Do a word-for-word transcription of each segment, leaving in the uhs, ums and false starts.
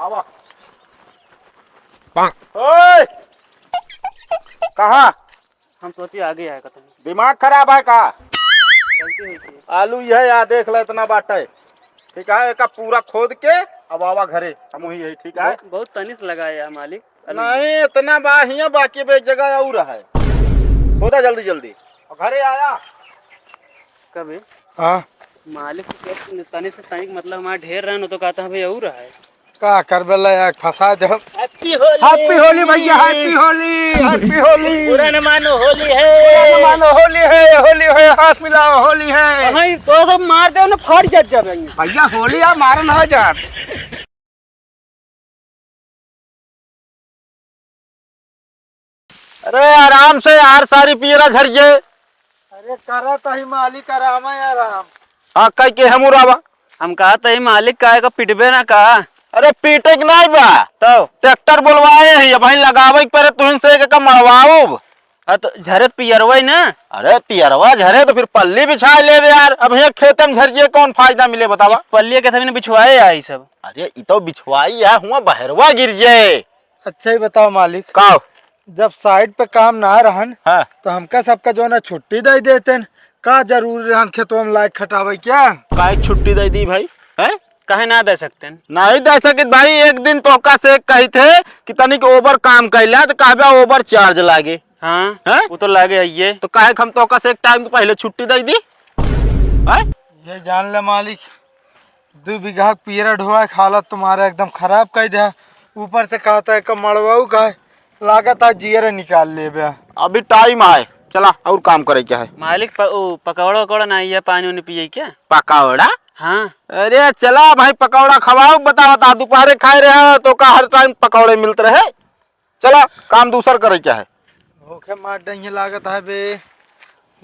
आवा। ओए! कहाँ? हम सोची आगे आए कतई। दिमाग खराब है का? गलती हुई थी। आलू यह या देख ले इतना बाटे। ठीक है, एका पूरा खोद के अब आवा घरे। हम वही यही, ठीक है? बहुत, बहुत तनिस लगाए है मालिक। अभी नहीं, इतना बा हियाँ, बाकी बे एक जगह और है। खोदा जल्दी जल्दी। और घरे आया। कबे? हाँ। मालिक के तनी से तनिक मतलब हमारा ढेर रहन तो कहता है भाई और है। का करबे ला यार, फंसा दे। Happy होली। Happy होली भैया, Happy होली, Happy होली। बुरा न मानो, होली है। बुरा न मानो, होली है, होली है, हाथ मिलाओ, होली है। भाई, तो सब मार दे ना, फाड़ जट जाबे। भैया, होली आ, मारो ना जान। अरे आराम से यार, सारी पियरा झरिए। अरे करत ही मालिक आराम है आराम। हाँ, कह के हम उड़ावा। हम कहा तही मालिक काहे का पिटबे ना का? अरे पीटे के नहीं बा। तो? Tractor बोलवाए ही, अब वहीं लगावे के परे तुहिन से एक एक मड़वाऊब। हाँ तो झरे पियरवा ही ना। अरे पियरवा झरे तो फिर पल्ली बिछा लेबे यार, अब यहाँ खेते में झरिए कौन फायदा मिले बतावा? पल्ली के थमिन बिछवाए आई सब। अरे इ तो बिछवाई है, हुआ बहरवा गिर जे। अच्छा ही बताओ मालिक। का? जब site पे काम ना रहन, हाँ। तो हमका सबका जो ना छुट्टी दे देते न। का जरूरी रहन खेतवा में लायक खटावे क्या? काहे छुट्टी दे दी भाई? हैं? काहे ना दे सकते न? नहीं दे सकित भाई, एक दिन तोका से कही थे कि तनिक over काम कैला तो कहबे over charge लागे। हाँ, हैं? वो तो लागे है ये। तो काहे हम तोका से एक time पहले छुट्टी दे दी? हैं? ये जान ले मालिक, दू बीघा के पियरा ढोआ के हालत तुम्हारा एकदम खराब कर दिया। ऊपर से कहता है, "कब मड़वाऊ का है?" लागत है जियरे निकाल लेबे। अभी time आए, चला और काम करे क्या है? मालिक, प-, उ, पकौड़ा वकौड़ा ना आइए, पानी उनी पिए क्या? पकौड़ा? हाँ। अरे चला भाई, पकौड़ा खवाओ, बता, बता, दोपहरे खाए रहे हो, तो का हर time पकौड़े मिलते रहे? चला, काम दूसर करे क्या है? भूखे मार डइहे लागत है बे।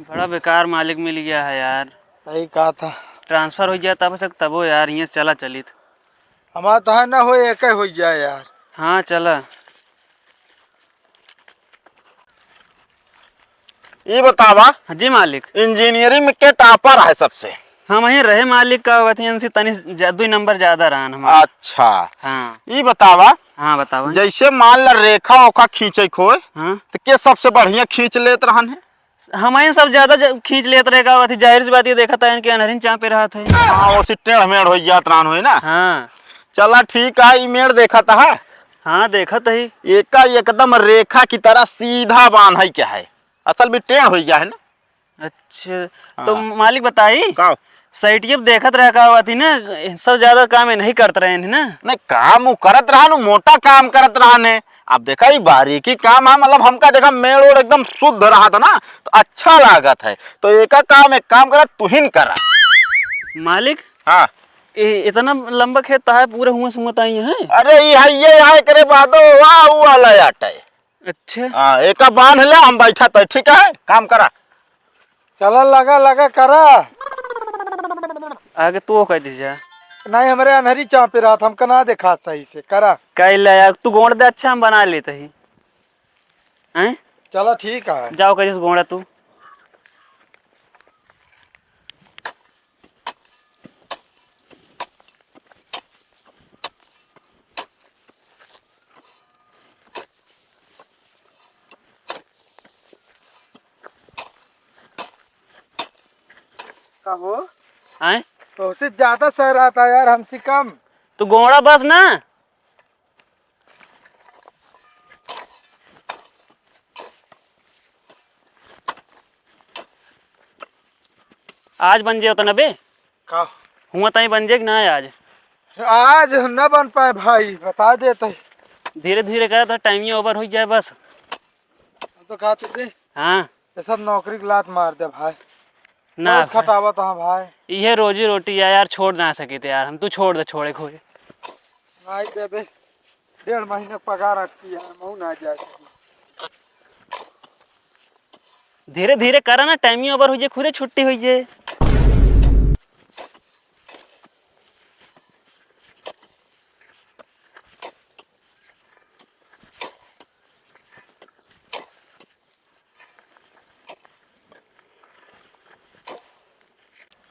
बड़ा बेकार मालिक मिल गया है यार। सही कहा था। Transfer हो गया तब तक तबो यार, ये चला चलित। हमारा तो है ना हो, एक ही हो जाए यार। हाँ, चला। ई बतावा। हाँ जी मालिक। Engineering में के topper है सबसे? हम ही रहे मालिक, का कहते हैं, इनसे तनी जा-, दुई number ज्यादा रहन हमार। अच्छा। हाँ। ई बतावा। हाँ, बतावा। जैसे मान ला रेखा ओखा खींचे के होए, हाँ। तो के सबसे बढ़िया खींच लेत रहन है? हम ही सब ज्यादा ज-, खींच लेत रहे, का कहते, जाहिर सी बात ये देखत है इनके अनहरिन चापे रहत है। हाँ, उसी टेढ़ मेढ़ हो जात रहन होए ना। हाँ। चला ठीक है, ई मेढ़ देखत है। हाँ, देखत ही। एका एकदम रेखा की तरह सीधा बान्है के है, असल में टेढ़ होइ गया है ना। अच्छा, हाँ। तो मालिक बताई, का? Site ये देखत रहे का हुआ थी ना, सब ज्यादा काम ये नहीं करत रहे हैं ना? नहीं, काम वो करत रहा न, मोटा काम करत रहा ने। अब देखा, ये बारीकी काम है, मतलब हमका देखा मेड़ ओड़ एकदम शुद्ध रहा था ना, तो अच्छा लागत है। तो एका काम, एक काम करा, तुहिन करा। मालिक? हाँ। ए, इतना लंबा खेत है, पूरा हुआ सुंगत आई है? अरे, ये है, ये है, एकरे बादो, वाह, वो वाला आटा है। अच्छा। हाँ, एका बांध ले, हम बैठा तो, ठीक है, काम करा। चला, लगा, लगा, करा। आगे तू कह दीजिए। नहीं, हमरे अनहरी चापे रहत, हमका ना देखा सही से, करा। कह ले यार, तू गोड़ दे, अच्छा, हम बना लेते ही। हैं? चला, ठीक है। जाओ, कह दीजिए गोड़ा तू। का हो? आय? तोहसे ज्यादा सहरात है यार, हमसे कम। तू गोड़ा बस ना। आज बन जे उतना बे। का? हुआ ताई बन जे कि ना आज? आज न बन पाए भाई, बता देते। धीरे धीरे करत, time ही over हो जाए बस। हम तो कहा तुझे। हाँ। ये सब नौकरी के लात मार दे भाई। ना बहुत भाई। खटावत हाँ भाई। इहे रोजी रोटी है यार, छोड़ ना सके थे यार हम। तू छोड़ दे, छोड़े खोए। नहीं देबे, डेढ़ महीने के पगार अटकी है, मऊ ना जाए। धीरे धीरे करा ना, time ही over हो जाए, खुदे छुट्टी हो जाए।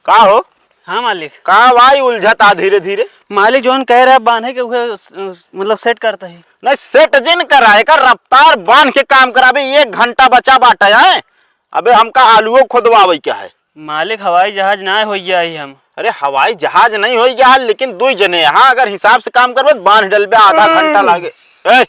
का हो? हाँ मालिक। का भाई उलझत आ धीरे धीरे? मालिक जौन कह रहा बांधे के उहे स-, स-, मतलब सेट करता ही। नहीं, सेट जिन करा, एकर रफ्तार बांध के काम कराबे, एक घंटा बचा बाटे है। अबे हमका आलूओ खोदवावे के है। मालिक हवाई जहाज ना होई गया ही हम। अरे हवाई जहाज नहीं होई गया है, लेकिन दुई जने यहाँ अगर हिसाब से काम करबे तो बांध डलबे आधा घंटा लागे। ए,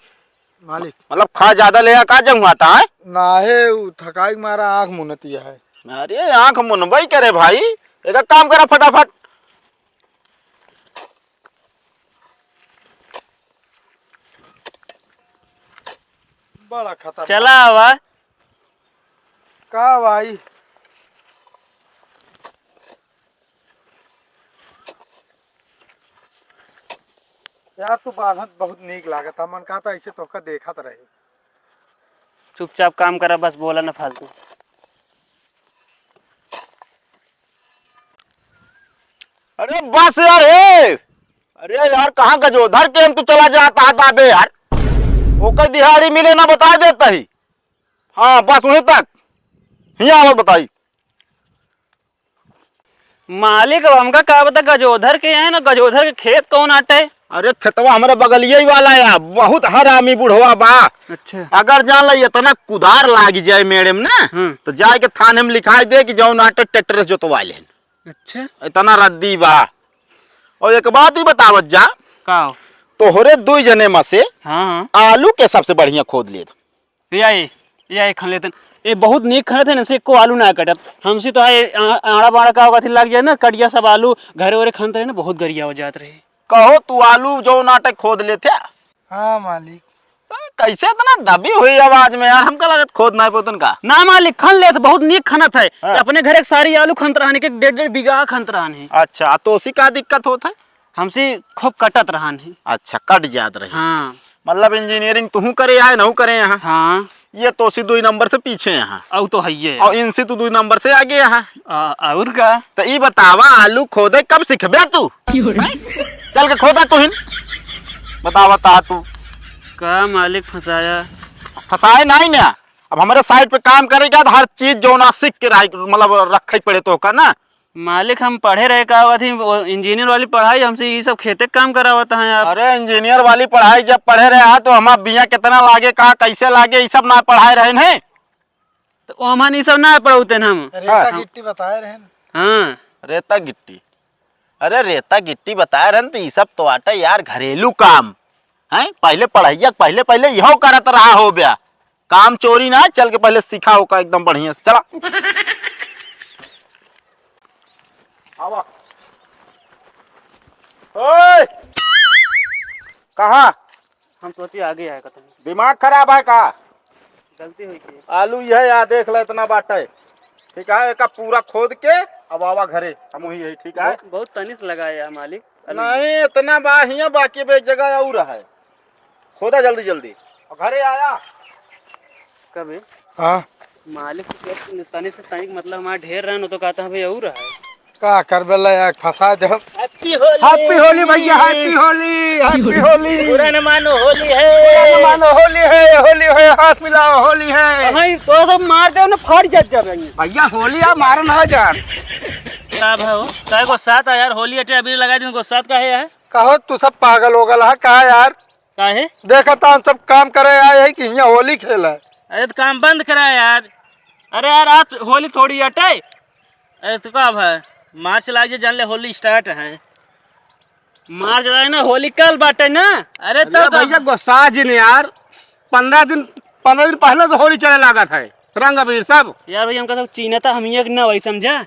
मालिक। मतलब खा ज्यादा लेगा का जंगुआता है? ना है, उ थकाई के मारा आँख मुनतिया है। अरे आँख मुनबई करे भाई, एक काम करा फटाफट। बड़ा खतरनाक। चला आवा। का भाई? यार, तू बांधत बहुत नीक लागत ह। मन कहता ऐसे तोहका देखत रहे। चुपचाप काम करा, बस बोला ना फालतू। अरे बस यार, हे। अरे यार, कहाँ गजोधर के हम तू चला जाता है दाबे यार। ओकर दिहाड़ी मिले ना बता देता ही। हाँ, बस वहीं तक। हियाँ आवत बताई। मालिक, अब हमका का बता, गजोधर के है ना, गजोधर के खेत कौन आटे? अरे, खेतवा हमरे बगलिए ही वाला है, बहुत हरामी बुढ़वा बा। अच्छा। अगर जान ला, इतना कुदार लाग जाए मेड़े में ना, हम्म। तो जाए के थाने में लिखाई दे कि जौन आटे ट्रैक्टर से जोतवा लेन। अच्छा। इतना रद्दी बा। और एक बात ही बतावत जा, का हो? तोहरे दुई जने में से हाँ, हाँ। आलू के सबसे बढ़िया खोद लेत। या ये, या ये खन लेतन। ये बहुत नीक खनत है, इनसे एको आलू ना कटत। हमसे तो आए आ-, आड़ा बाड़ा का होगा, लग जाए ना, कटिया सब आलू घरे ओरे खनत रहे ना, बहुत गरिया हो जात रहे। कहो तू आलू जौन आटे खोद लेते। हाँ मालिक। ए, कैसे इतना दबी हुई आवाज में यार, हमका लगत खोद ना पोतन का। ना मालिक, खन लेत, बहुत नीक खनत है। हाँ। अपने घर एक सारी आलू खनत रहने के डेढ़ डेढ़ बीघा खनत रहने। अच्छा, तो उसी का दिक्कत होत है? हमसे खूब कटत रहन है। अच्छा, कट जात रहे। हाँ। मतलब इंजीनियरिंग तुहू करे आए, नहू करे यहाँ। हाँ। ये तो सी दुई नंबर से पीछे यहाँ। अउ तो हइये। और इनसे तू दुई नंबर से आगे यहाँ। आ, और का? तो ई बतावा, आलू खोदे कब सीखबे तू? हैं? चल के खोदा तू हिन। बतावा ता तू। का मालिक फंसाया? फंसाए नहीं ना। अब हमारे साइड पे काम करेगा तो हर चीज जो ना सीख के रहे, मतलब रखे पड़े तो का ना। मालिक, हम पढ़े रहे का हुआ थी, वो इंजीनियर वाली पढ़ाई, हमसे ई सब खेते के काम करावत हैं आप। अरे, इंजीनियर वाली पढ़ाई जब पढ़े रहे हा, तो हमार बिया कितना लागे, का कैसे लागे, ई सब ना पढ़ाए रहे हैं। तो वो हमन ई सब ना पढ़ौते हैं हम। रेता हाँ। गिट्टी बताए रहे हैं। हाँ। रेता गिट्टी, अरे, रेता गिट्टी बताए रहे हैं, तो ई सब तो आटा यार, घरेलू काम है। पहले पढ़ैया, पहले, पहले इहो करत रहा हो ब्या। काम चोरी ना, चल के पहले सिखा ओका एकदम बढ़िया से। चला। आवा। ओए! कहाँ? हम सोची आगे आए कतहूँ। दिमाग खराब है का? गलती हुई थी। आलू यह या देख ले इतना बाटे। ठीक है, एका पूरा खोद के अब आवा घरे, हम वही यही, ठीक है? बहुत, बहुत तनिस लगा है यार मालिक। नहीं, इतना बा हियाँ, बाकी अब एक जगह और है। खोदा जल्दी जल्दी। और घरे आया। कबे? हाँ। मालिक के तनी से तनिक मतलब हमारा ढेर रहन, तो कहता है भाई और है। का करबे ला यार, फंसा दे। Happy होली। Happy होली भैया, happy होली, happy होली। बुरा न मानो, होली है। बुरा न मानो, होली है, होली है, हाथ मिलाओ, होली है। हाँ, इस तो सब मार दे ना, फाड़ जज जाबे। भैया होली आ, मारन हो जान। का भाई हो? काय गुस्सात है यार, होली अटे अबीर लगा दिन, गुस्सात का है यार? कहो तू सब पागल हो गल है का यार? काहे? देखा था हम सब काम करे आए हैं कि यहाँ होली खेला है। अरे तो काम बंद करा यार। अरे यार, आज होली थोड़ी अटे। अरे तो का भाई, मार्च लाग जे, जान ले होली start है। मार्च लाग ना, होली कल बाटे ना। अरे तो अरे का भैया गुस्सा जी ने यार, पन्द्रह दिन, पन्द्रह दिन पहले से होली चले लागत है, रंग अबीर सब। यार भैया, हमका सब चीन्हता, हम ये ना वही समझा।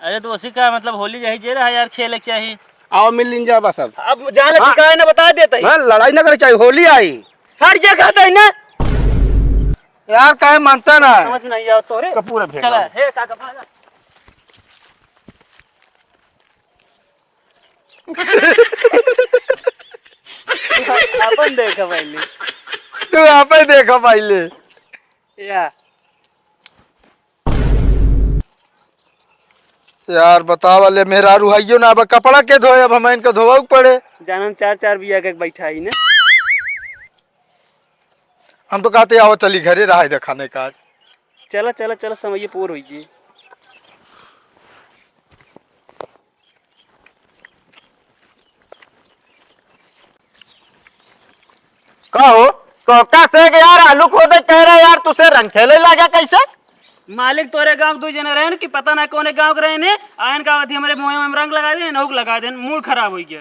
अरे तो उसी का मतलब होली यही जे रहा यार, खेले के चाही। आओ मिल लिन जा बस अब। अब जान हाँ। ठिकाना ना बता देते ही। हाँ, लड़ाई ना करे चाही, होली आई। हर जगह तो है ना। यार काहे मानता ना है? समझ में नहीं आओ तो रे। कपूर है फेंका। चला, हे काका भागा। अपन देखा पहले। तू आपे देखा पहले। या। यार बतावा ले, मेहरारू हइयो ना, अब कपड़ा के धोए, अब हम इनका धोवे के पड़े। जानम चार चार बिया के बैठा ही ने। हम तो कहते आवा चली घरे रहा दे खाने का आज। चला चला चला, समय ये पोर होई जी। का हो? तो का से कि यार आलू खोदे कह रहे यार, तुसे रंग खेले लागा कैसे? मालिक, तोरे गाँव के दुइ जने रहेन कि पता ना कौने गाँव के रहेन, आयन का अवधि हमरे मुँह में रंग लगा देन, नहुक लगा देन, मूड खराब होइ गया।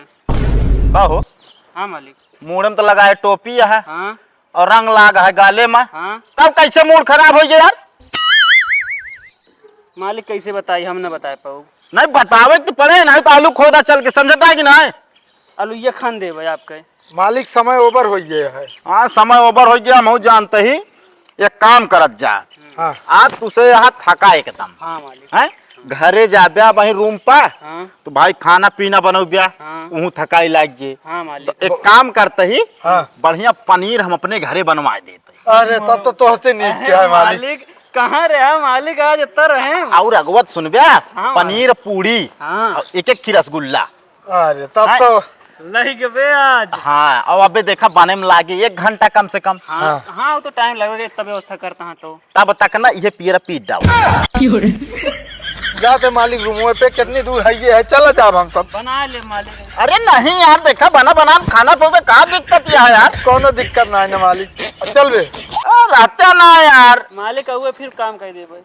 का हो? हाँ मालिक। मूड़ में तो लगाए टोपी है हाँ। और रंग लाग है गाले में। हाँ। तब कैसे मूड खराब होइ गया यार? मालिक, कैसे बताई, हम न बताए पाऊ। नहीं, बतावे तो पड़े, नहीं तो आलू खोदा चल के, समझता है कि नहीं? आलू ये खान देबे आपके। मालिक, समय ओवर होइ गया है। हाँ, समय ओवर होइ गया, हम जानते ही एक काम करत जा। हाँ। आज तुसे यहाँ थका एकदम। हाँ मालिक। हैं? घरे जाब्या वहीं रूम पर, हाँ। तो भाई खाना पीना बनौब्या, हाँ। उहूँ थकाई लाग जे। हाँ मालिक। तो एक काम करते ही, हाँ। बढ़िया पनीर हम अपने घरे बनवा देते। अरे, तब तो तोहसे नीक अरे क्या है मालिक? मालिक, कहाँ रहा मालिक, आज इतना रहे। और अगवत सुनब्या, हाँ मालिक। पनीर पूड़ी, हाँ। और एक एक की रसगुल्ला। अरे, तब हाँ। तो लही गबे आज। हाँ, अब अबे देखा बने में लागे एक घंटा कम से कम। हाँ, हाँ। हाँ, वो तो टाइम लगेगा, इतना व्यवस्था करता है तो। तब तक ना ये पियरा पीट डाओ। जाते मालिक रूम पे, कितनी दूर है ये है, चला जाब हम सब। बना ले मालिक। अरे नहीं यार, देखा बना बना खाना पवे का दिक्कत यह है यार? कौनो दिक्कत ना है ना मालिक, चल बे। आ, रहता ना यार। मालिक आउए फिर काम कर देबे।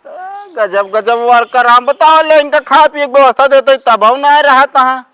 आ, गजब गजब वर्कर हम बताओ ले, इनका खा पिए के व्यवस्था देते तब हम ना रहता हाँ।